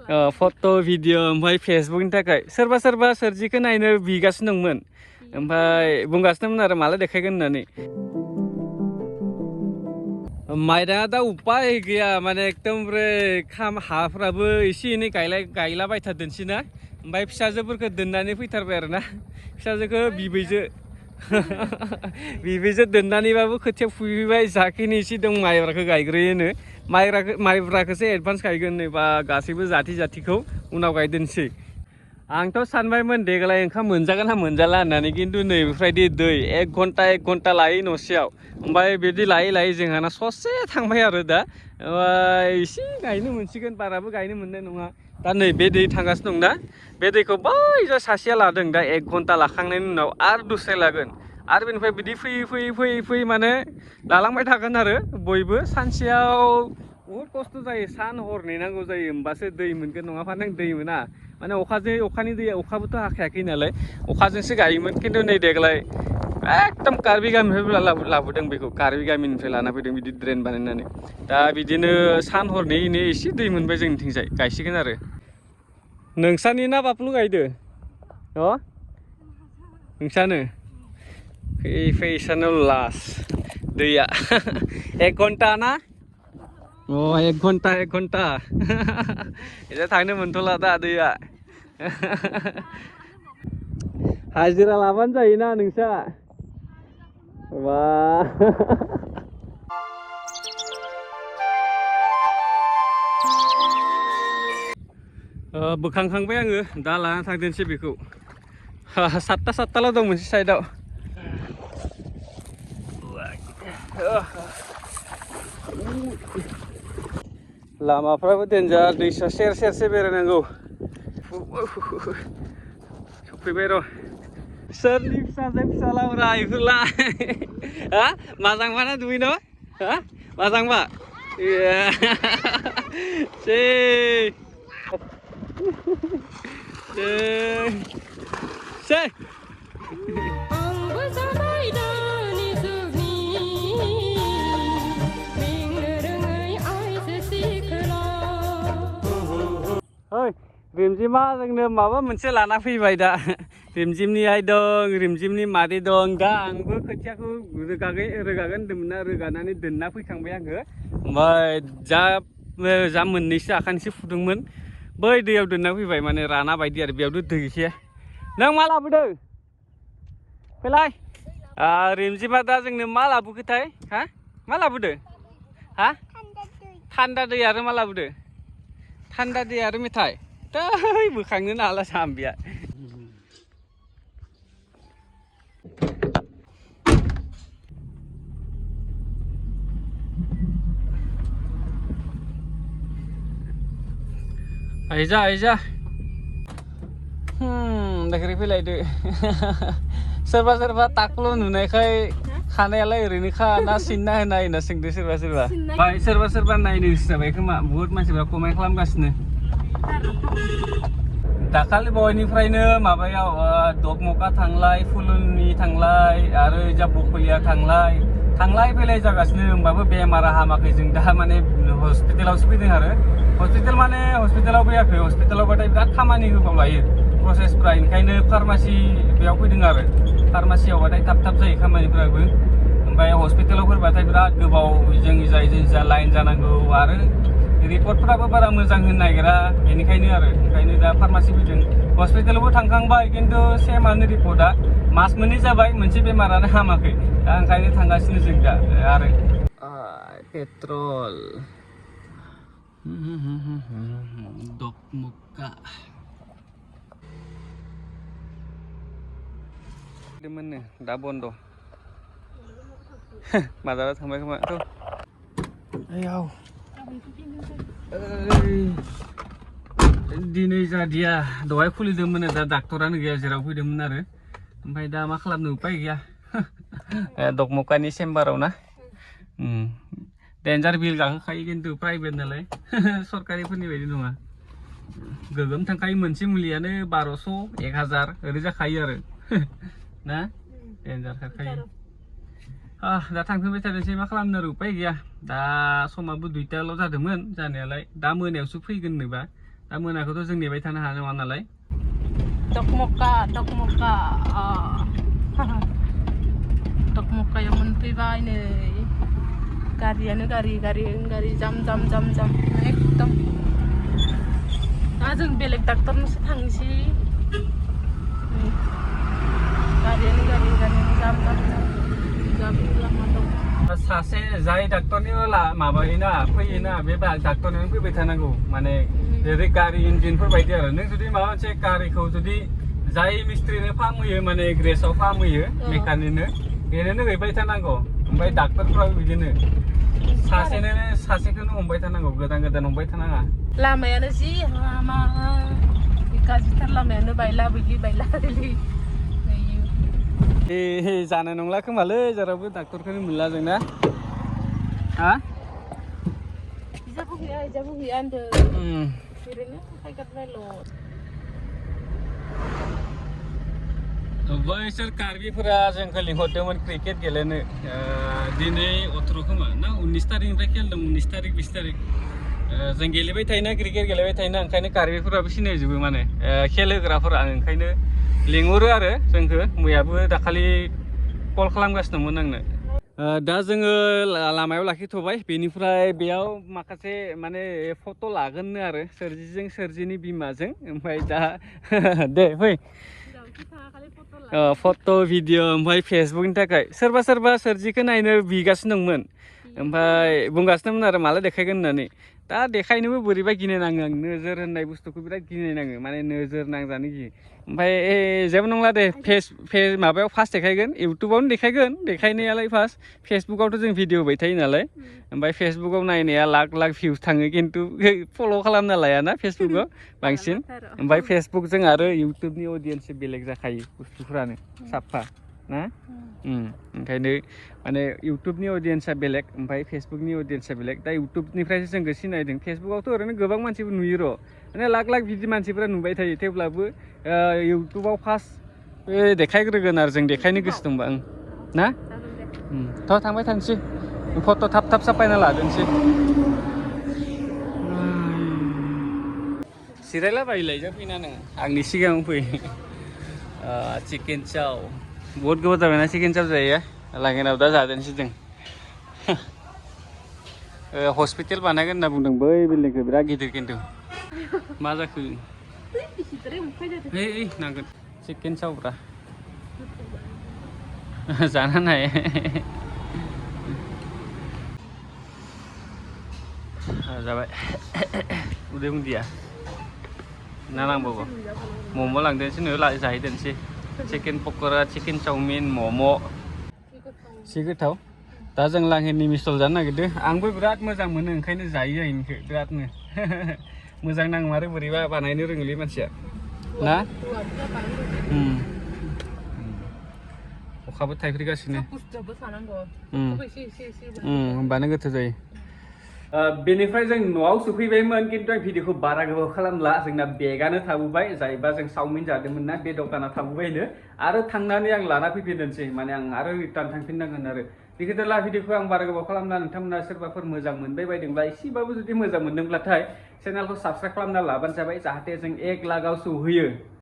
फट' video ओमफ्राय फेसबुकनि थाखाय सोरबा सोरबा सोरजिखौ नायनो बिगासिनो दंमोन ओमफ्राय बुंगासिनोमोन आरो माला देखायगोन होननानै माइरङा दा उपाय गैया माने एकदमबारे हाफ्राबो एसे एनै गायलाबायथारदोंसै ना ओमफ्राय फिसाजोफोरखौ दोननानै फैथारबाय आरो ना फिसाजोखौ बिबैजो दोननानैबाबो खोथिया फुहैबाय जाखिनि एसे दं माइब्राखौ गायग्रोयोनो माइब्राखौसो एडभान्स गायगोन नै बा गासैबो जाथिखौ उनाव गायदोनसै आंथ' सानबायमोन देग्लाय ओंखाम मोनजागोन ना मोनजाला होननानै खिन्थु नैबेफोरबायदि दै 1 घन्टा लायै नसेयाव ओमफ्राय बिदि लायै जोंहाना ससे थांबाय आरो दा एसे गायनो मोनसिगोन बाराबो गायनो मोननाय नङा दा नै बे दै थांगासिनो दं ना बे दैखौ बै सासेया लादों दा 1 घन्टा लाखांनायनि उनाव आरो दस्राया लागोन आरो बेनिफ्राय बिदि फैयै माने लालांबाय थागोन आरो बयबो सानसेयाव बहुद खस्थ' जायो सान हर नेनांगौ जायो होमबासो दै मोनगोन नङाबा नों दै मोना माने अखानि दैया अखाबोथ' हाखायाखै नालाय अखाजोंसो गायोमोन खिन्थु नै देग्लाय एकदम कार्बि गामिनिफ्राय लाबोदों बेखौ कार्बि गामिनिफ्राय लाना फैदों बिदि ड्रेन बानायनानै दा बिदिनो सान हर नेयै एसे दै मोनबाय जोंनिथिंजाय गायसिगोन आरो नोंसानि ना बाप्लु गायदो नोंसानो फैसानो लास दैया 1 घन्टा ना 1 घन्टा एसे थांनो मोनथ'ला दा दैया हाजिरा लाबानो जायोना नोंसा बा बोखांखांबाय आङो दा लाना थांदोंसै बेखौ 7ताल' दं मोनसे साइडआव लामाफ्राबो देन्जार दैसा सेरसे बेरायनांगौ सफैबाय र' सोरनि फिसालाफोरा इफोरलाय हा माजांबा ना दुगैनो हा माजांबा रिमजिमा जोंनो माबा मोनसे लाना फैबाय दा रिमजिमनि आइ दं रिमजिमनि मादै दं दा आंबो खोथियाखौ रोगागोन होनदोंमोन ना रोगानानै दोनना फैखांबाय आङो ओमफ्राय जा मोननैसो आखानैसो फुदोंमोन बै दैयाव दोनना फैबाय माने राना बायदि आरो बेयावथ' दै गैखाया नों मा लाबोदों फैलाय रिमजिमा दा जोंनो मा लाबोखोथाय हा मा लाबोदो हा थान्दा दै आरो मा लाबोदो थान्दा दै आरो मेथाइ दै बोखांनोनो हाला जाम्बिया आइजा दाखिरि फैलायदो सोरबा ताकल' नुनायखाय खानायालाय ओरैनोखा ना सिनना होनाय होनना सोंदो सोरबा नायनो गोसो जाबाय खोमा बुहुत मानसिफ्रा कमेन्ट खालामगासिनो दाखालि बयनिफ्रायनो माबायाव दगमका थांलाय फुलुनि थांलाय आरो जा बखलिया थांलाय फैलाय जागासिनो होमबाबो बेमारा हामाखै जों दा माने हस्पिटालावसो फैदों आरो हस्पिटालाव फैयाखै हस्पिटालावबाथाय बिराद खामानि गोबाव लायो प्रसेसफ्रा ओंखायनो फार्मासि बेयाव फैदों आरो फार्मासियावबाथाय थाब जायो खामानिफ्राबो ओमफ्राय हस्पिटालाव फैबाथाय बिराद गोबाव जों जा लाइन जानांगौ आरो रिपर्टफ्राबो बारा मोजां होनो नागिरा ओंखायनो दा फार्मासि फैदों हस्पिटालावबो थांखांबाय खिन्थु सेमानो रिपर्टआ मास मोननै जाबाय मोनसे बेमारानो हामाखै दा ओंखायनो थांगासिनो जों दा आरो पेट्रल दगमका दा बन्द बाजाराव थांबाय खोमा दिनै जादिया दहाय खुलिदोंमोन दा डाक्टरानो गैया जेराव फैदोंमोन आरो ओमफ्राय दा मा खालामनो उपाय गैया दगमकानि चेम्बाराव ना डेन्जार बिल गाखोखायो खिन्थु प्राइभेट नालाय सरकारिफोरनि बायदि नङा गोगोम थांखायो मोनसे मुलियानो 1200 1000 ओरै जाखायो आरो ना डेन्जार खारखायो दा थांफिनबाय थादोंसै मा खालामनो आरो उपाय गैया दा समाबो 2टाल' जादोंमोन जानायालाय दा मोनायावसो फैगोन नोबा दा मोनाखौथ' जों नेबाय थानो हानाय नङा नालाय Dokmoka Dokmoka yang मोनफैबाय नै गारियानो गारि jam एकदम दा जों बेलेग डाक्टरनावसो थांसै गारियानो jam लामा दं सासे जाय डाक्टरनि माबायोना फैयोना बे डाक्टरनियावनो फैबाय थानांगौ माने जेरै गारि इन्जिनफोर बायदि आरो नों जुदि माबा मोनसे गारिखौ जुदि जाय मिस्ट्रिनो फाहामहोयो माने ग्रेसाव फाहामहोयो मेकानिकनो बेनोनो हैबाय थानांगौ ओमफ्राय डाक्टरफ्राबो बिदिनो सासेखौनो हमबाय थानांगौ गोदान हमबाय थानाङा लामायानो जि हामा गाज्रिथार लामायानो बायला बैलि जानाय नंला खोमालै जेरावबो डाक्टरखौनो मोनला जोंना हा इजाबो गैया होनदों ओरैनो फायगारबायल' बैसोर कार्बिफोरा जोंखौ लिंहरदोंमोन क्रिकेट गेलेनो दिनै 18 खोमा ना 19 तारिखनिफ्राय खेलदों 19 तारिख 20 तारिख जों गेलेबाय थायोना क्रिकेट गेलेबाय थायोना ओंखायनो कार्बिफोराबो सिनायजोबो माने खेल होग्राफोरा ओंखायनो लिंहरो आरो जोंखौ मैयाबो दाखालि कल खालामगासिनोमोन आंनो दा जोङो लामायाव लाखिथ'बाय बेनिफ्राय बेयाव माखासे माने फट' लागोननो आरो सोरजिजों सोरजिनि बिमाजों ओमफ्राय दा दे फै फट' भिडिअ ओमफ्राय फेसबुकनि थाखाय सोरबा सोरजिखौ नायनो बिगासिनो दंमोन ओमफ्राय बुंगासिनोमोन आरो माला देखायगोन होननानै दा देखायनोबो बोरैबा गिनाय नाङो आं नोजोर होननाय बुस्थुखौ बिराद गिनाय नाङो माने नोजोर नांजानो गियो ओमफ्राय जेबो नंला दे माबायाव फार्स्ट देखायगोन इउटुबावनो देखायनायालाय फार्स्ट फेसबुकावथ' जों भिडिअ होबाय थायो नालाय ओमफ्राय फेसबुकाव नायनाया लाख भिउस थाङो खिन्थु फल' खालामना लायाना फेसबुकाव बांसिन ओमफ्राय फेसबुकजों आरो इउटुबनि अडियेन्स बेलेग जाखायो बुस्थुफ्रानो साफा ना ओंखायनो माने इउटुबनि अडियेन्सआ बेलेग ओमफ्राय फेसबुकनि अडियेन्सआ बेलेग दा इउटुबनिफ्रायसो जोंखौ सिनायदों फेसबुकावथ' ओरैनो गोबां मानसिबो नुयो र' माने लाख बिदि मानसिफ्रा नुबाय थायो थेवब्लाबो इउटुबाव फार्स्ट देखायग्रोगोन आरो जों देखायनो गोसो दंबा ना थ' थांबाय थानोसै फट' थाब साफायना लादोंसै जिरायला बायलायजा फैना नोङो आंनि सिगाङाव फै चिकेन चाव बहुत गोबाव जाबायना चिकेन चाव जायो लांगोनायाव दा जादोंसै जों हस्पिटेल बानायगोन होनना बुंदों बै बिल्डिंखौ बिराद गिदिर खिन्थु मा जाखो नांगोन चिकेन चावब्रा जाना नाय जाबाय उदै बुंदिया ना नांबावगौ मम' लांदोंसै नो जाहैदोंसै चिकेन पक'रा चिकेन चावमिन मम' एसे गोथाव दा जों लांहेरनि मिस्टल जानो नागिरदों आंबो बिराद मोजां मोनो ओंखायनो जायो इनखौ बिरादनो मोजां नाङो आरो बोरैबा बानायनो रोङोलै मानसिया ना अखाबो थाइफ्रिगासिनो होमबानो गोथाव जायो बेनिफ्राय जों न'आव सफैबायमोन खिन्थु आं भिडिअखौ बारा गोबाव खालामला जोंना बेगानो थाबोबाय जायबा जों चावमिन जादोंमोन ना बे दखाना थाबोबायनो आरो थांनानै आं लाना फैफिननोसै माने आं आरो रिटार्न थांफिननांगोन आरो बेखौथ' भिडिअखौ आं बारा गोबाव खालामना नोंथांमोना सोरबाफोर मोजां मोनबाय बायदोंब्ला एसेबाबो जुदि मोजां मोनदोंब्लाथाय चेनेलखौ साबस्क्राइब खालामना लाबानो जाबाय जाहाथे जों 1 लाखआव सौहैयो